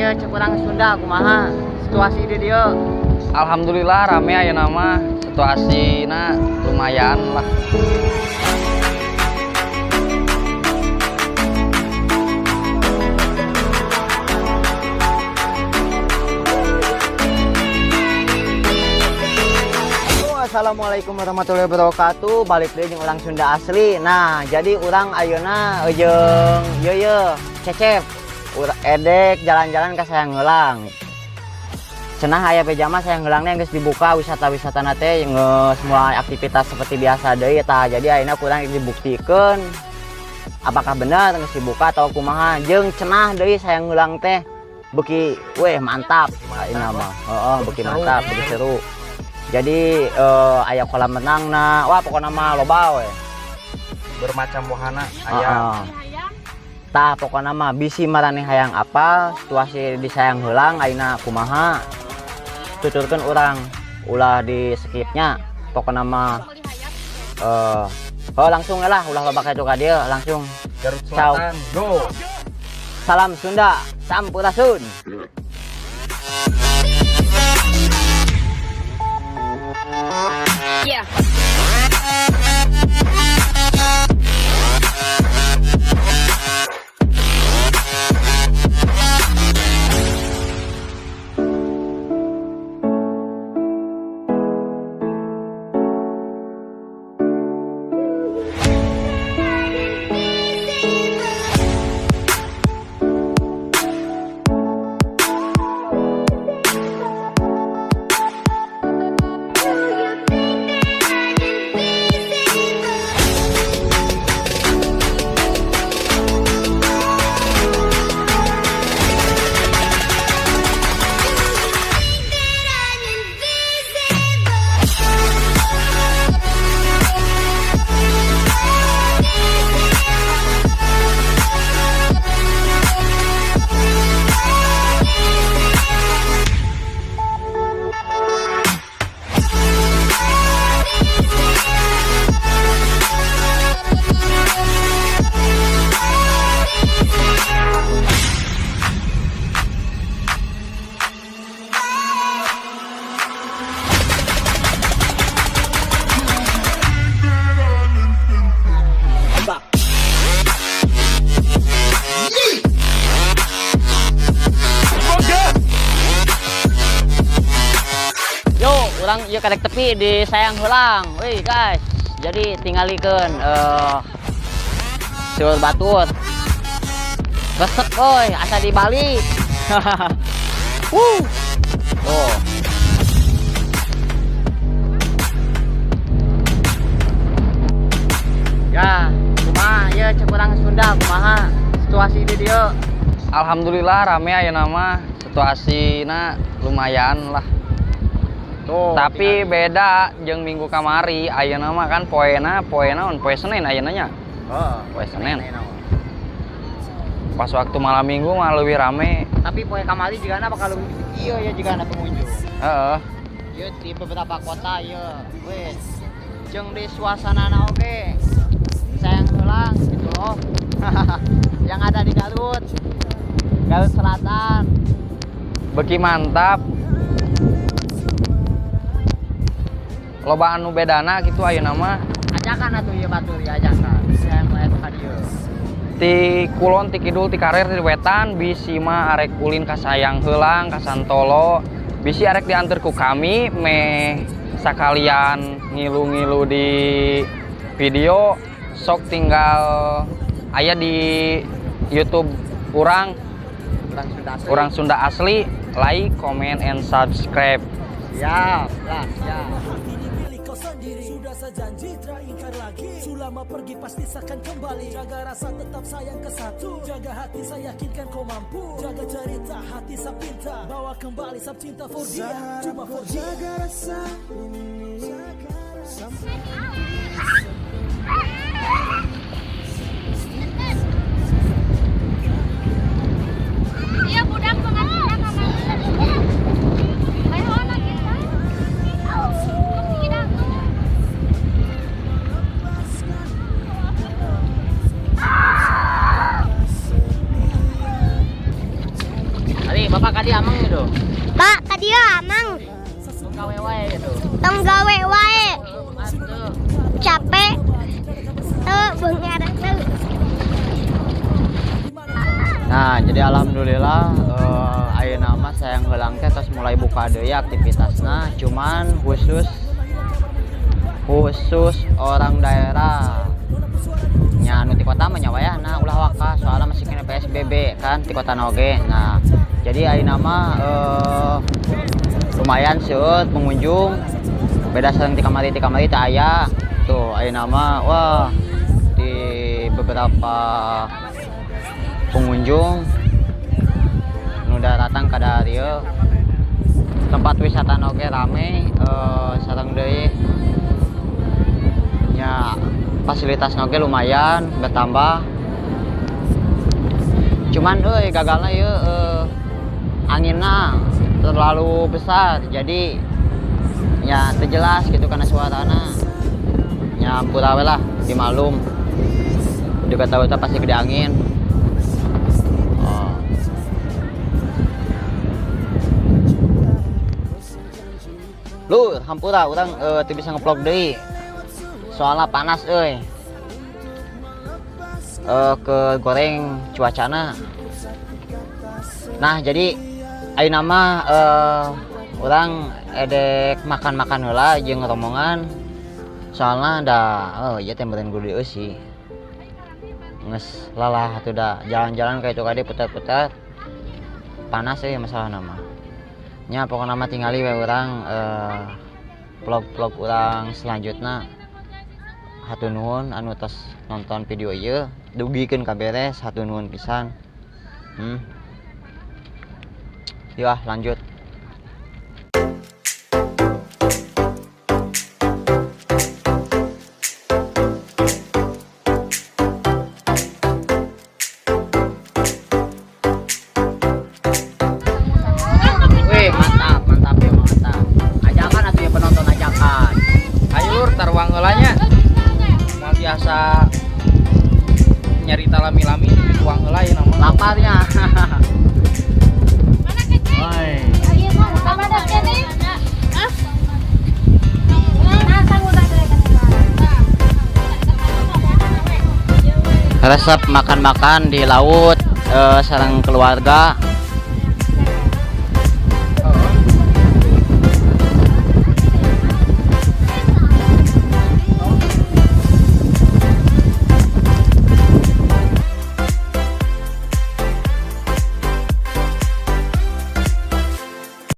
Ya, cek urang Sunda kumaha situasi di dieu? Alhamdulillah rame ayeuna mah, situasina lumayan lah. Assalamualaikum warahmatullahi wabarakatuh. Balik deui jeung urang Sunda asli. Nah, jadi urang ayeuna jeung ieu ye Cecep. Edek jalan-jalan ka Sayang Heulang. Cenah aya beja mah Sayang Heulang geus dibuka wisata-wisatana teh geus mulai aktivitas seperti biasa deui tah. Jadi ayeuna kurang dibuktikeun apakah benar geus dibuka atau kumaha. Jeung cenah deui Sayang Heulang teh beuki weh mantap ayeuna mah. Heeh, beuki mantap, beuki seru. Jadi aya kolam renangna, wah pokokna mah loba we. Bermacam wahana aya. Tah pokokna mah bisi maraneh hayang apal situasi di Sayang Heulang ayeuna kumaha, tuturkeun urang ulah di skipnya. Pokokna mah oh langsung lah, ulah loba ka dieu langsung. Garut Selatan, go. Salam Sunda, sampurasun. Yeah. Urang ieu karek tepi di Sayang Heulang. Wih guys, jadi tingalikeun seur batur. Resep euy, asa di Bali. Wuh. Tuh. Ya, kumaha ieu cek urang Sunda kumaha situasi di dieu? Alhamdulillah rame ayeuna mah, situasina lumayan lah. Tuh, tapi beda jeung minggu kamari ayeuna mah kan poena on poe Senin ayeuna nya. Heeh, poe Senin. Pas waktu malam minggu mah leuwih rame. Tapi poe kamari jigana bakal leuwih ieu ya jigana pengunjung. Heeh. Ieu di beberapa kota ieu. Wes. Jeung di suasanana oge. Sayang Heulang gitu loh. Yang ada di Garut. Garut Selatan. Beuki mantap. Loba anu bedana gitu ayeuna mah. Ajakan atuh ieu batur ieu ajakan. Sayang aya ka dieu. Ti kulon, ti kidul, ti karer, ti wetan bisi mah arek ulin ka Sayang Heulang, ka Santolo. Bisi arek diantar ku kami meh sakalian ngilu-ngilu di video sok tinggal aya di YouTube urang Sunda Asli. Urang Sunda Asli, like, comment, and subscribe. Siap lah, siap. Sudah sejanji teringkar lagi. Sulama pergi pasti akan kembali. Jaga rasa tetap sayang ke satu. Jaga hati saya yakinkan kau mampu. Jaga cerita hati saya pinta. Bawa kembali sab cinta for dia. Cuma for dia. Jaga rasa ini. Iya budak pengajian sama. Mari Bapak. Ka dieu ameng gitu. Pak, ka dieu ameng. Tong gawe wae gitu. Tong gawe wae. Atuh. Capek. Tuh, beungar tuh. Nah, jadi alhamdulillah ayeuna mah Sayang Heulang teh tos mulai buka deui aktivitasna, cuman khusus khusus orang daerah. Nya anu ti kota mah nya wayahna ulah waka, soalnya masih kena PSBB kan ti kota oge. Nah, jadi ayeuna mah lumayan seueur pengunjung. Beda sareng ti kamari teu aya. Tuh ayeuna mah wah, di beberapa pengunjung nu datang ka dieu, tempat wisata oge rame, sareng deui nya fasilitas oge lumayan bertambah. Cuman euy, gagalna ieu anginna terlalu besar, jadi ya teu jelas gitu karena suarana nya. Hampura we lah, dimaklum juga tahu pasti gede angin. Oh. Lur, hampura urang teu bisa ngevlog deui. Soalnya panas euy. Ke goreng cuacana. Nah, jadi ayeuna mah urang edek makan-makan heula jeung rombongan. Soalnya da oh iya teh meureun kudu sih. Geus lelah atuh da jalan-jalan ka itu ka dieu putar-putar. Panas euy masalah nama. Nya pokona mah tingali we urang vlog-vlog urang selanjutnya. Hatur nuhun anu tos nonton video ieu dugikeun ka beres, hatur nuhun pisan. Yuk ah, lanjut. Wih, mantap, mantap ya, mantap. Ajakan atuh ya penonton, ajakan. Ayo lur, taruang heula nya. Moal biasa nyarita lami-lami, tuang heula ya nama. Laparnya. Woi. Resep makan-makan di laut sareng keluarga.